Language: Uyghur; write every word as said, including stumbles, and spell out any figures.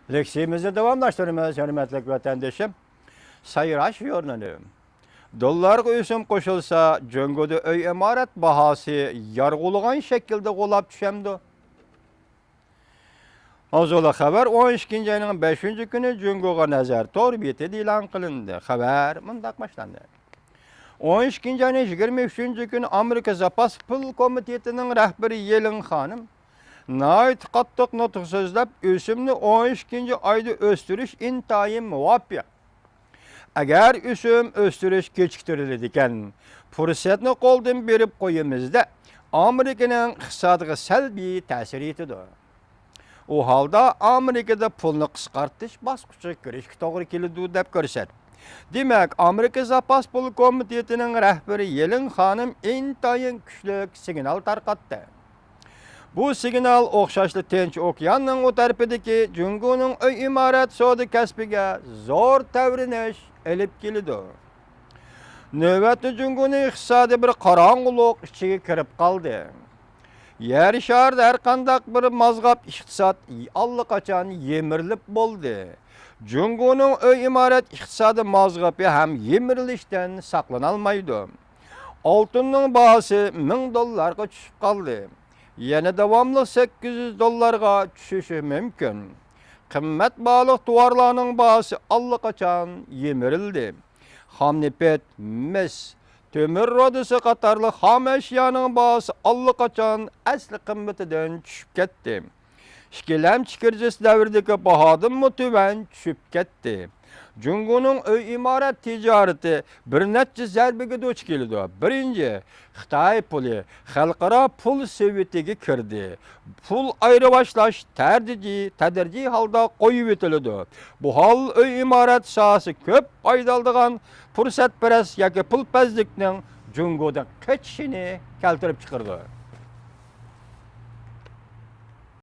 لېكسىيىمىزنى داۋاملاشتۇرىمىز، ھۆرمەتلىك ۋەتەندىشىم. سايراش يورنىلى. دوللارغا ئۆسۈم قوشۇلسا، جۇڭگودا ئۆي ئىمارەت باھاسى يارغۇلىغان شەكىلدە غۇلاپ چۈشەمدۇ؟ ماۋزۇلۇق خەۋەر ئون ئىككىنچى ئاينىڭ بەشىنچى كۈنى جۇڭگوغا نەزەر تور بېتىدە ئېلان قىلىندى. خەۋەر مۇنداق باشلاندى. ئون ئىككىنچى ئاينىڭ يىگىرمە ئۈچىنچى كۈنى ئامېرىكا زاپاس پۇل كومىتېتىنىڭ رەھبىرى يېلېن خانىم ناھايىتى قاتتىق نۇتۇق سۆزلەپ، ئۆسۈمنى ئون ئىككىنچى ئايدا ئۆستۈرۈش ئىنتايىن مۇۋاپىق. ئەگەر ئۆسۈم ئۆستۈرۈش كېچىكتۈرۈلىدىكەن، پۇرسەتنى قولدىن بېرىپ قويىمىز-دە، ئامېرىكىنىڭ ئىقتىسادىغا سەلبىي تەسىر يېتىدۇ. ئۇ ھالدا ئامېرىكىدا پۇلنى قىسقارتىش باسقۇچىغا كىرىشكە توغرا كېلىدۇ، دەپ كۆرسەتتى. دېمەك، ئامېرىكا زاپاس پۇل كومىتېتىنىڭ رەھبىرى يېلېن خانىم ئىنتايىن كۈچلۈك سىگنال تارقاتتى. بۇ سىگنال ئوخشاشلا تىنچ ئوكياننىڭ ئۇ تەرىپىدىكى جۇڭگونىڭ ئۆي ئىمارەت سودا كەسپىگە زور تەۋرىنىش ئېلىپ كېلىدۇ. نۆۋەتتە جۇڭگونىڭ ئىقتىسادى بىر قاراڭغۇلۇق ئىچىگە كىرىپ قالدى. يەر شارىدا ھەرقانداق بىر مازغاپ ئىقتىساد ئاللىقاچان يىمىرىلىپ بولدى. جۇڭگونىڭ ئۆي ئىمارەت ئىقتىسادى مازغىپى ھەم يىمىرىلىشتىن ساقلىنالمايدۇ. ئالتۇننىڭ باھاسى مىڭ دوللارغا چۈشۈپ قالدى. يەنە داۋاملىق سەككىز يۈز دوللارغا چۈشۈشى مۇمكىن. قىممەت باھالىق تاۋارلارنىڭ باھاسى ئاللىقاچان يىمىرىلدى. خام نېفىت، مىس، تۆمۈر رۇدىسى قاتارلىق خام ئەشيانىڭ باھاسى ئاللىقاچان ئەسلى قىممىتىدىن چۈشۈپ كەتتى. ئىككىلەمچى كىرىزىس دەۋرىدىكى باھادىنمۇ تۆۋەن چۈشۈپ كەتتى. جۇڭگونىڭ ئۆي ئىمارەت تىجارىتى بىر نەچچە زەربىگە دۇچ كېلىدۇ. بىرىنچى، خىتاي پۇلى خەلقئارا پۇل سېۋىتىگە كىردى. پۇل ئايرىۋاشلاش تەدرىجىي، تەدرىجىي ھالدا قويۇۋېتىلىدۇ. بۇ ھال ئۆي ئىمارەت ساھەسى كۆپ پايدا ئالىدىغان پۇرسەتپەرەس ياكى پۇلپەزلىكنىڭ جۇڭگودىن قېچىشىنى كەلتۈرۈپ چىقىرىدۇ.